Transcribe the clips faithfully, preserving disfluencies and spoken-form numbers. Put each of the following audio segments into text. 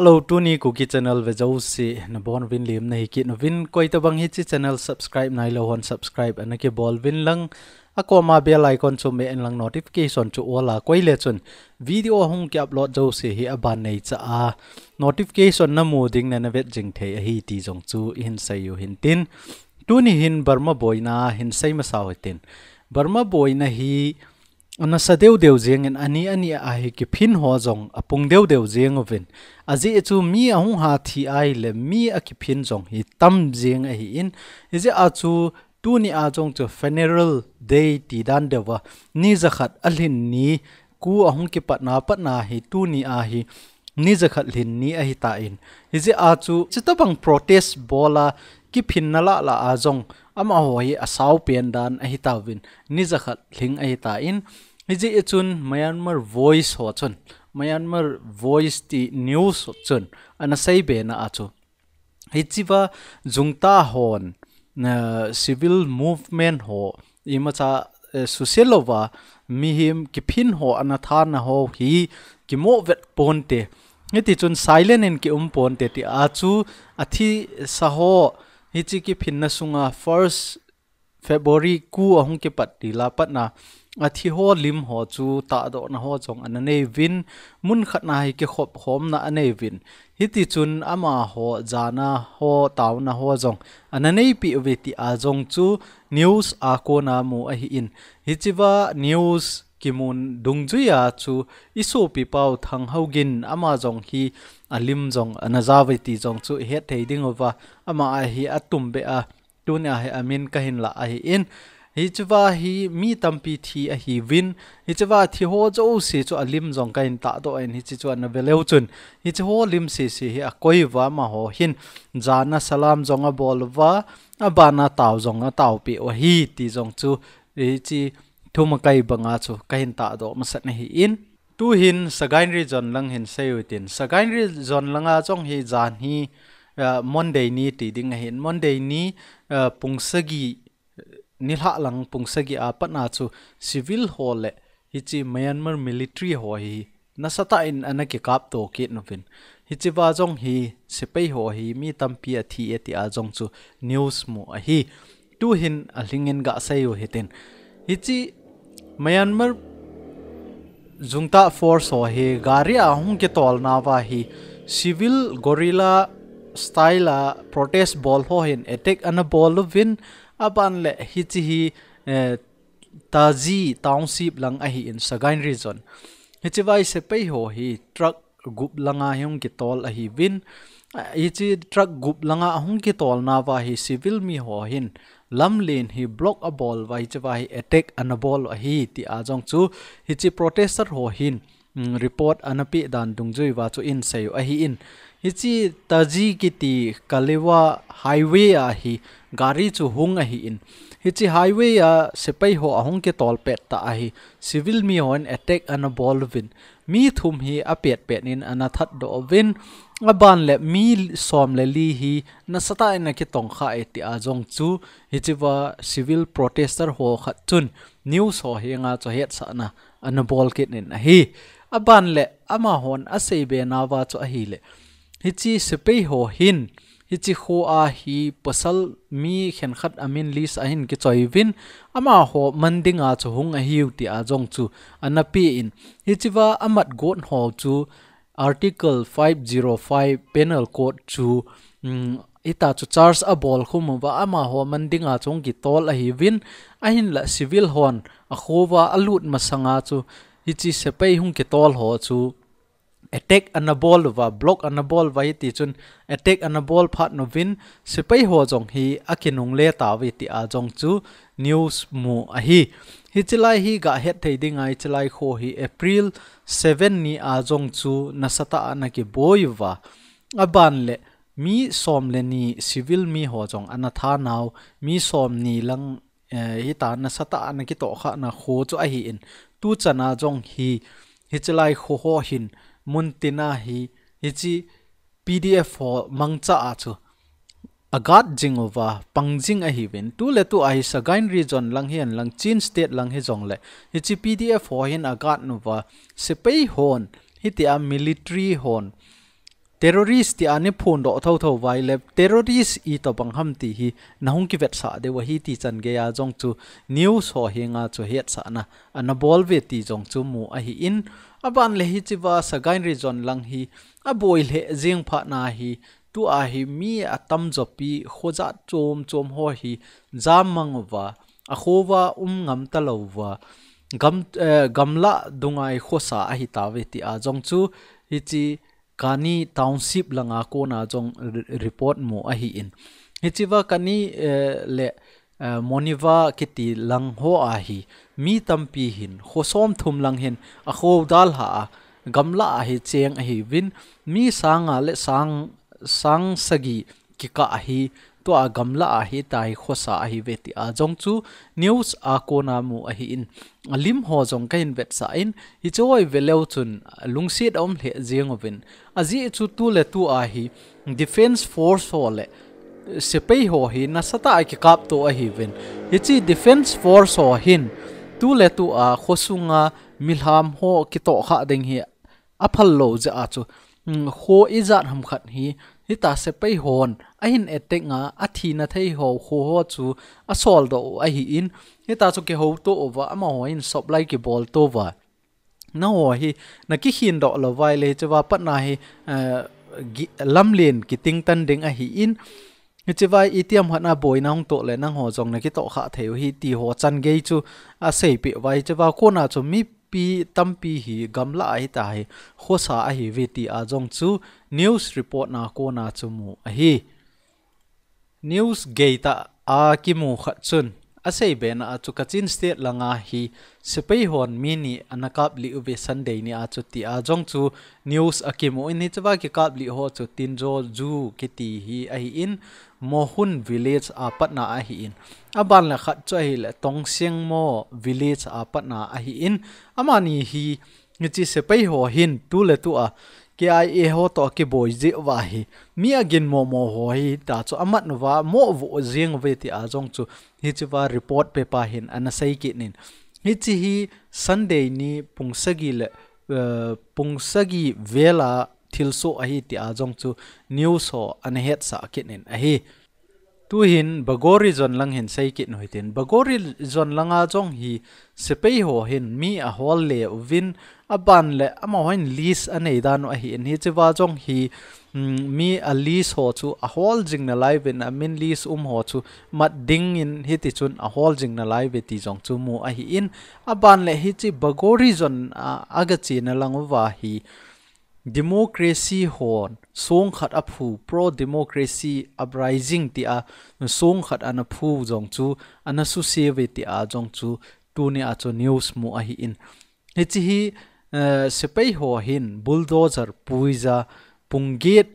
Hello, tuni Kuki channel ve jouse nabonchauvin lim nahi kit nauvin, koitabang hiche channel subscribe nailou hon subscribe ana kibol uvin lang, akoma bell icon chu me in lang notification chu all a, koile chun video ahung ki upload jouse hi aban neicha a notification namu ding nana vet jing thei ahi ti jong chu ihin seiyu hintin. Tuni hin Burma boina hin sei masau hitin. Burma boina hi ana sa deu deu jengin ani ani a hi kiphin ho jong apung deu deu jeng uvin. Ajeh chu mi ahung ha thi ahile mi akiphin jong hi tam jeng ahin. Hijeh a chu tuni a jong chu funeral day ti dan deuva ni jakhat alhin ni ku ahung kipatna patna hi tuni a hi ni jakhat lhin ni ahitan. Hijeh a chu, chutabang protest bol a, kiphinna lah lah a jong, amaho hi asao pen dan ahitauvin, ni jakhat lhing ahitan. Hijeh a chun Myanmar Voice ho chun, Myanmar Voice ti news chun, ana sei bena a chu. Hichea jungtah hon, na civil movement ho, imacha, eh, suselouva, mihem kiphin ho ana thana ho hi kimoh vet ponte. Hiti chun silent in kium ponte ti a chu athisa ho, hiche kiphinna sunga first February ku ahung kipat tila patna, athi ho lim ho chu tahdohna ho jong ana neiyuvin, mun khatna hi kikhop khomna aneiyuvin. Hiti chun amaho jana ho taona ho jong ana neipeh uve ti a jong chu news a kona mu ahin. Hichea news kimun dungjuia chu isopi pau Thang Haogin ama jong hi alim jong ana jauve ti jong chu ihet thei dinguva, ama a hi atumbeh a tunia hi amin kahin lah ahin. Hichea hi mi tampi thi ahiuvin. Hichea thi ho jouse chu alim jong kahin tahdoh in hiche chu ana veleu chun. Hiche ho lim sese hi akoiuva amaho hin. Jana salam jong aboluva. Abana tao jong ataopeh u ahi ti jong chu. Hiche thumakai banga chu kahin tahdoh masat ahin. Tuhin Sagaing Region lang hin seiyu hitin. Sagaing Region langa jong hi jan hi, ah, Monday ni ti ding ahin. Monday ni, ah, pung sagi, nilhah lang pung sagi a patna chu civil ho le hiche Myanmar military ho hi nasatah in ana kikapto kit nauvin. Hichea jong hi sepai ho hi mi tampi athi e ti a jong chu news mu ahi. Tuhin alhingin gaseiyu hitin. Hiche Myanmar jungtah force ho hi gari a hung kitolnauva hi civil guerrilla style a protest bol ho hin attack ana boluvin, aban le hiche hi, eh, Tazi Township lang ahin Sagaing Region. Hichea sepai ho hi truck gup langa hi hung kitol ahiuvin. Ah, hiche truck gup langa hung kitolnauva hi civil mi ho hin lamlen hi block aboluva hichea hi attack ana bol u ahi ti a jong chu hiche protester ho hin, mm, report ana peh dan dungjuiva chu ihin seiyu ahin. Hiche Tazi kiti Kalewa highway a hi gari chu hung ahin. Hiche highway a sepai ho ahung kitol pet tah a hi civil mi hon attack ana boluvin. Mi thum hi apet pet in ana thatdoh uvin, aban le mi som le li hi nasatah in akitongkha e ti a jong chu hichea civil protester ho khat chun news ho henga chu hetsahna ana bol kit in ahi. Aban le amahon aseibenauva chu ahile, hiche sepai ho hin hiche kho a hi pasal mi khenkhat amin list ahin kichoiuvin, amaho man dinga chu hung ahiu ti a jong chu ana pein, hichea amat got ho chu Article five zero five Penal Code chu, um, hita chu charge abol khum uva amaho man dinga chu hung kitol ahiuvin, ahinla civil hon akhouva alut masanga chu hiche sepai hung kitol ho chu attack ana boluva, block ana boluva hiti chun attack ana bol phat nauvin, sepai ho jong hi akinungle tauve ti a jong chu news mu ahi. Hichelai hi gahet thei dinga, hichelai kho hi April seven ni a jong chu nasatah a ana kiboiuva. Aban le mi som le ni civil mi ho jong ana thanau, mi som ni lang, eh, hita nasatah a ana kitohkhahna kho chu ahin. Tuchan a jong hi, hichelai kho ho hin, muntina hi, hiche P D F ho mangcha a chu aguard jing uva, pang jing ahiuvin. Tuletu a hi Sagaing Region lang hihen lang, Chin State lang hijongle, hiche P D F ho hin aguard uva, sepai hon, hitia military hon, terrorist tia nei phondoh thotho uva ahile terrorist itobang ham ti hi nahung kivetsah diu ahi ti chan geiya jong chu news ho henga chu hetsahna ana bol uve ti jong chu mu ahin, aban le hichea Sagaing Region lang hi aboi lheh jeng phat na hi tua hi mi atamjo pi kho jat chom chom ho hi jam mang uva, akho uva um ngam talou uva, gam, eh, gamlah dunga hi khosa ahi tauve tia jong chu hiche Kani Township langa kona jong re-, report mu ahin. Hichea Kani, eh, le, eh, Moniva kiti lang hoa hi mi tampi hin kho som thum lang hin akho dalha a gamlah a hi cheng ahiuvin, mi sang nga le sang, sang sagi kikah hi tua gamlah a hitia hi khosa ahiuve tia jong chu news a kona mu ahin, alim ho jong kahin vetsah in, hiche hi ve leu chun lungset aum lheh jeng uvin, ajeh chu tu le tua hi Defence Force ho le sepai ho hi nasatah a kikap to ahiuvin, hiche Defence Force ho hin tu le tua khosunga milham ho kitohkhah ding hi aphal lou jeh a chu, mm, kho ijat ham khat hi, hitia sepai hon ahin attack a, athina thei ho kho ho chu asoldoh u ahin, hitia chu kihouto uva, amaho hin supply kibol to uva. Nangho hi nakikhin doh lou uva ahile hichea patna hi, eh, gi-, lamlen kiting tan ding ahin, hichea itiham khat a boina hung toh le nangho jong nakitohkhah thei u ahi ti ho chan gei chu aseipeh uva, hichea kona chu mipi tampi hi gamlah a hitia hi khosa ahiuve tia jong chu news report na kona chu mu ahi. News geitah a kimu khat chun asei bena a chu Kachin State langa hi sepai hon mi ni ana kaplih uve Sunday ni a chu tia jong chu news akimu in, hichea kikaplih ho chu Tinjo Ju kiti hi ahin, Mohun Village a patna ahin, aban le khat chu ahile Tongsengmo Village a patna ahin, amani hi hiche sepai ho hin tu le tua K I A ho toh kiboi jeh uva hi mi aginmo mo ho hitia chu amat uva, mo vo jeng uve tia jong chu hichea report paper hin ana sei kit in, hiche hi Sunday ni pung sagi le, eh, pung sagi vela thilsoh ahi tia jong chu news ho ana hetsah kit in ahi. Tuhin Bago Region lang hin sei kit u hitin, Bago Region langa jong hi sepai ho hin mi ahol le uvin, aban le amaho hin list anei dan u ahin, hichea jong hi, mm, mi a list ho chu ahol jing nalai uvin, amin list um ho chu mat dingin hiti chun ahol jing nalai uve ti jong chu mu ahin, aban le hiche Bago Region a, agachena lang uva hi democracy hon song khat aphu, pro democracy uprising tia song khat ana phu jong chu ana suse uve tia jong chu tuni a chu news mu ahin. Hiche hi, eh, sepai ho hin bulldozer puija pung get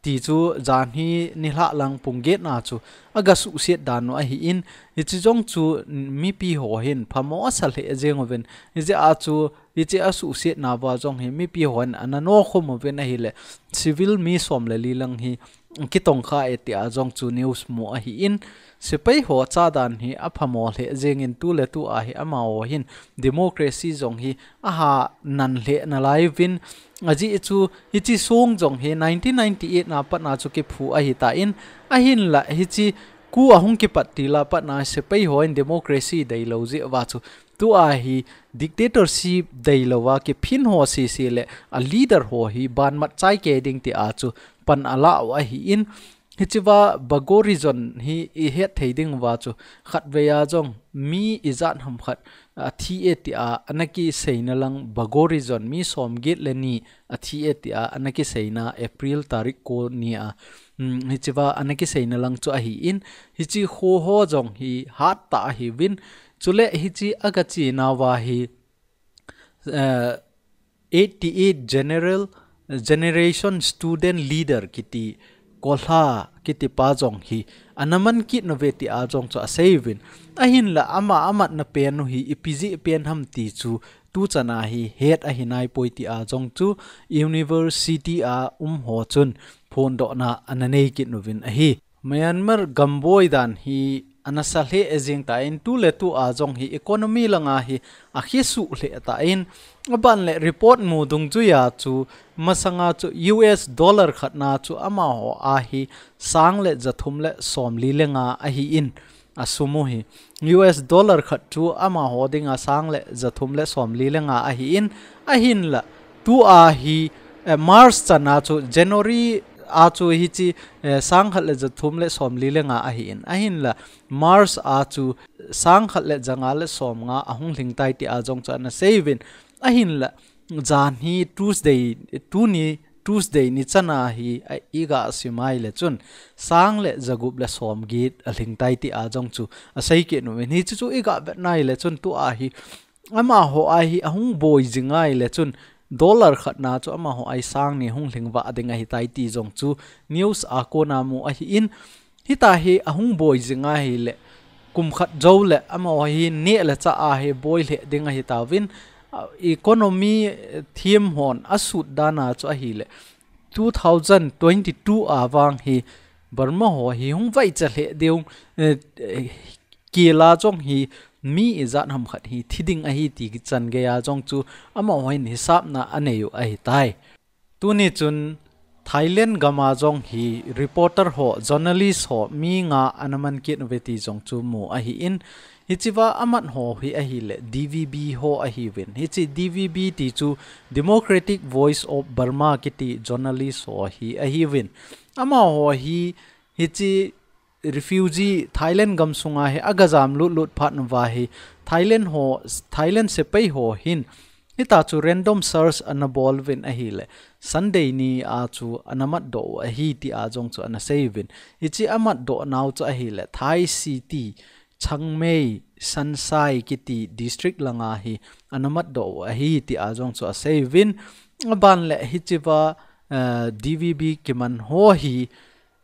ti chu janhi nilhah lang pung get na chu aga suhset dan u ahin, hiche jong chu mipi ho hin phamo asa lheh jeng uvin, hijeh a chu hiche asuhsetna uva jong hi mipi hon ana nokhum uvin ahile civil mi som le li lang hi kitongkha e tia jong chu news mu ahin, sepai ho cha dan hi aphamo lheh jengin tu le tua hi amaho hin democracy jong hi aha nan lheh nalai uvin, ajeh chu hiche song jong hi nineteen ninety-eight na patna chu kiphu ahitan, ahinla hiche ku ahung kipat til a patna sepai hon democracy deilou jeh uva chu tua hi dictatorship deilouva kiphin ho sese le a leader ho hi banmat chai kei ding tia chu pan ala u ahin, hichea Bago Region hi ihet thei ding uva chu khatvei a jong mi ijat ham khat athi e tia ana kiseina lang, Bago Region mi som get le ni athi e tia ana kiseina April tarik ko ni a, mm, hichea ana kiseina lang chu ahin, hiche kho ho jong hi hattah ahiuvin, chule hiche agachena uva hi, eh, eighty-eight General, Generation Student Leader kiti Kolha kiti pa jong hi ana man kit uve tia jong chu asei uvin, ahinla ama amatna pen u hi ipi jeh pen ham ti chu tuchan a hi het ahi naipoi tia jong chu university a um ho chun phondohna ana nei kit uvin ahi. Myanmar gamboi dan hi ana sa lheh jing tan, tu le tu a jong hi economy langa hi akhesuh lheh tan, aban le report mu dungjuia chu masanga chu U S dollar khatna chu amaho a hi sang le jathum le somli le nga ahin, a sum u hi U S dollar khat chu amaho dinga sang le jathum le somli le nga ahin, ahinla tu a hi, eh, March chana chu January a chu hichi, eh, sang khat le jathum le somli le nga ahin, ahinla March a chu sang khat le janga le somnga ahung lhing tai ti a jong chu ana sei uvin, ahinla jan hi Tuesday, tuni Tuesday ni chana hi a, i ga sim a ahile chun sang le jagup le somget alhing tai ti a jong chu asei kit uvin, hichu chu i ga vet na ahile chun tu a hi amaho a hi ahung boi jing a ahile chun dollar khatna chu amaho a hi sang ni hung lhing vah ding ahi tai ti jong chu news a kona mu ahin, hita hi ahung boi jing a ahile kum khat jou le amaho hi neh le chah a hi boi lheh ding ahi tauvin, a, economy, eh, thiam hon asut dan a chu ahile two thousand twenty-two a vang hi Burma ho hi hung vaicha lheh diu, eh, eh, kila jong hi mi ijat ham khat hi thi ding ahi ti chan gei a jong chu amaho hin hisapna anei u ahi tai. Tuni chun Thailand gam a jong hi reporter ho, journalist ho mi nga ana man kit uve ti jong chu mu ahin, hichea amat ho hi ahile D V B ho ahiuvin. Hichi D V B ti chu Democratic Voice of Burma kiti journalist ho hi ahiuvin. Amaho hi hichi refugee Thailand gam sunga hi aga jam lut lut phat uva hi Thailand ho, Thailand sepai ho hin hita chu random search ana bol uvin ahile Sunday ni a chu ana matdoh u ahi ti a jong chu ana sei uvin. Hichi amatdoh nau chu ahile Thai City, Chiang Mai, Son Sai kiti district langa hi ana matdoh u ahi ti a jong chu asei uvin. Aban le hichea, eh, D V B kiman ho hi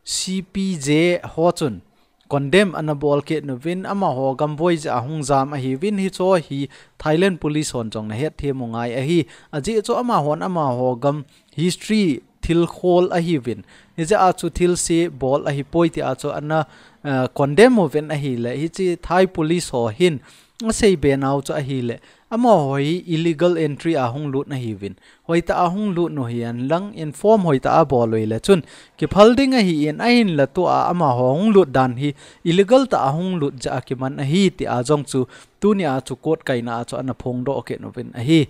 C P J ho chun condemn ana bol kit uvin, amaho gam boi jeh a hung jam ahiuvin, hicho hi Thailand police hon jong na hetthem u ngai ahi. Ajeh chu amahon amaho gam history thil khol ahiuvin, hijeh a chu thilse bol ahipoi ti a chu ana, eh, condemn uvin ahile, hichi Thai police ho hin asei be nau chu ahile, amaho hi illegal entry a hung lut ahiuvin. Hoitah a hung lut u hihen lang inform hoitah a bol u hile chun kiphal ding ahin, ahinla tu a amaho hung lut dan hi illegal tah a hung lut jeh a kiman ahi ti a jong chu tuni a chu court kaina a chu ana phongdoh kit uvin ahi.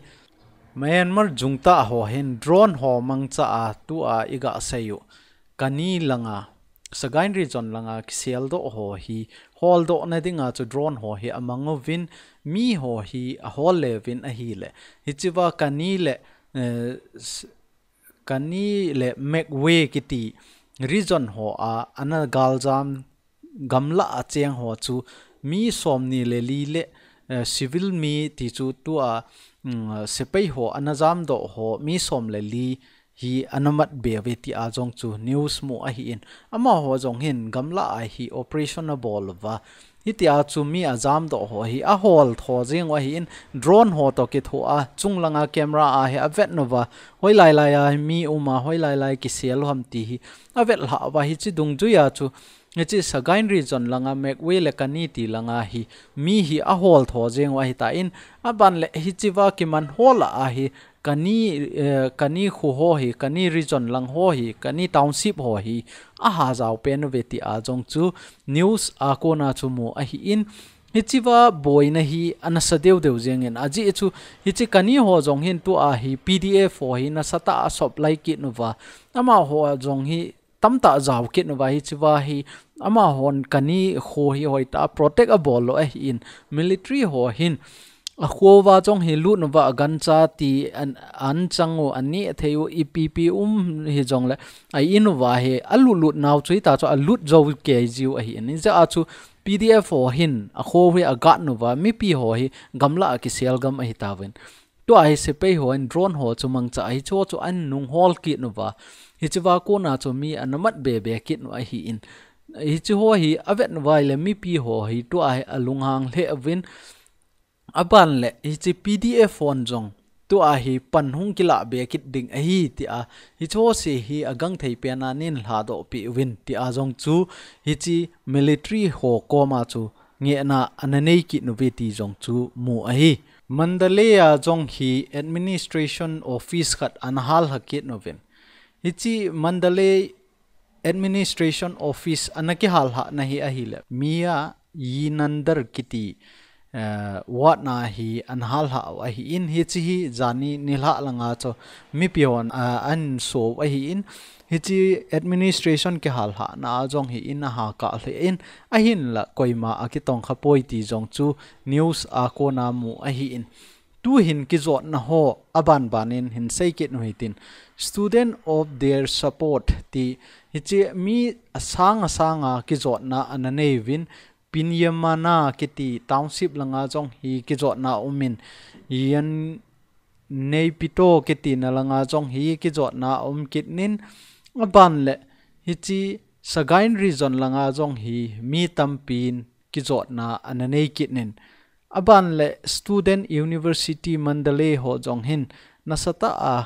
Myanmar jungtah ho hin drone ho mangcha a tu a i ga sei u Kani langa, Sagaing Region langa kiseldoh ho hi, holdoh na dinga chu drone ho hi amang uvin, mi ho hi ahol le uvin ahile. Hichea Kani le, eh, s-, Kani le Magway kiti region ho a ana galjam gamla a cheng ho chu mi somni le li le, eh, civil mi ti chu tu a, mm, sepai ho ana jamdoh ho mi som le li hi ana mat be uve ti a jong chu news mu ahin. Amaho jong hin gamla a hi operation abol uva. Hiti a chu mi ajamdoh ho hi ahol tho jing u ahin, drone ho toh kitho a, chunglanga camera a hi avet uva. Hoilai lai a mi um a, hoilai lai kisel u ham ti hi avet lhah uva, hichi dungjui a chu Hichi Sagaing Region langa Magway le Kani ti langa hi mi hi ahol tho jeng u ahitan, aban le hichea kiman ho lah a hi Kani, eh, Kani kho ho hi, Kani Region lang ho hi, Kani Township ho hi aha jao pen uve ti a jong chu news a kona chu mu ahin, hichea boina hi ana sa deu deu jengin, ajeh chu hichi Kani ho jong hin tu a hi P D F ho hi nasatah a supply kit uva, amaho jong hi tamtah jao kit uva, hichea hi amahon Kani kho hi hoitah a protect abol lou ahin, military ho hin akho uva jong hi lut uva, agancha ti an, an chang u, aneh thei u, ipi pi um hijongle a in uva hi alut lut nau chu hita chu alut jou kei jiu ahin, hijeh a chu P D F ho hin akho hi agat uva, mipi ho hi gamla a kisel gam ahitauvin. Tua hi sepai hon drone ho chu mangcha a hichu chu an nung hol kit uva. Hichea kona chu mi ana mat be be kit u ahin. Hichi ho hi avet uva ahile mipi ho hi tua hi alunghang lheh uvin. Aban le hichi P D F hon jong tua hi pan hung kilah be kit ding ahi tia, hiche ho se hi agangthei pena nin lhadoh pi uvin tia jong chu hiche military ho koma chu ngehna ana nei kit uve ti jong chu mu ahi. Mandalay a jong hi administration office khat ana hal ha kit uvin. Hiche Mandalay administration office ana kihal hahna hi ahile, Mia Yinandar kiti, eh, ward na hi ana hal hah u ahi in, hiche hi jani nilhah langa chu mipi hon, ah, ana so u ahi in, hiche administration kihal hahna a jong hi in aha kah lheh in, ahinla koima akitong kha poi ti jong chu news a kona mu ahi in. Tuhin kijotna ho aban banin hin sei kit u hitin, student of their support ti, hiche mi asang asanga kijotna ana nei uvin, Pinyamana kiti township langa jong hi kijotna um in, Yan Naypyidaw kiti na langa jong hi kijotna um kit nin, aban le hiche Sagaing region langa jong hi mi tampin kijotna ana nei kit nin, aban le student university Mandalay ho jong hin nasatah a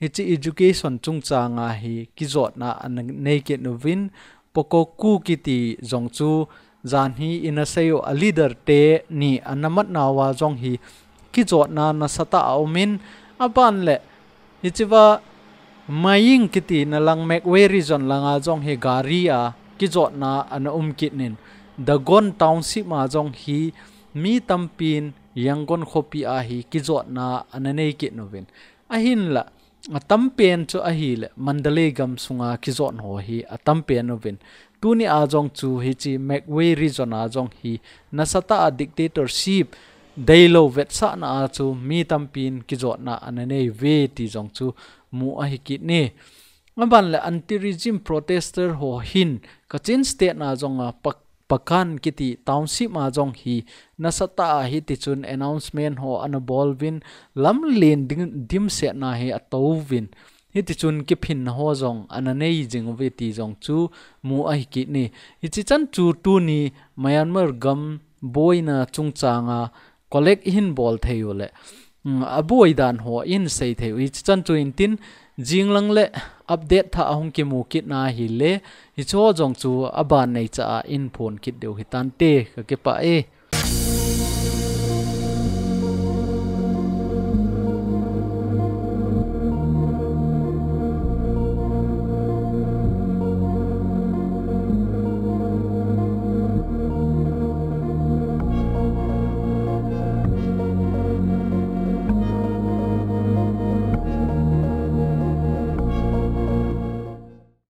hiche education chungchanga hi kijotna ana nei kit uvin, Pokoku kiti jong chu jan hi ina sei u a leader te ni ana mat nauva jong hi kijotna nasatah a um in, aban le hicheva Maying kiti na lang Magway region langa jong hi gari a kijotna ana um kit nin, Dagon township a jong hi mi tampin Yangon khopi a hi kijotna ana nei kit uvin. Ahinla, atampen chu ahile Mandalay gam sunga kijot ho hi atampen uvin. Tuni a jong chu hiche Magway region a jong hi nasatah a dictatorship deilou vetsahna a chu mi tampin kijotna ana nei uve ti jong chu mu ahi kit ni. Aban le anti-regime protester ho hin Kachin state na jong a Pak-, Pakan kiti township a jong hi nasatah a hiti chun announcement ho ana bol uvin, lamlen ding, dimsetna hi ato uvin, hiti chun kiphinna ho jong ana nei jing uve ti jong chu mu ahi kit ni. Hichi chan chu tuni Myanmar gam boina chungchanga collect ihin bol thei u le, mm, aboi dan ho ihin sei thei u. Hichi chan chu intin, jinglang le update thah ahung kimu kit na hile, hicho jong chu aban neicha a ihin phon kit diu hitante, ka kipah e.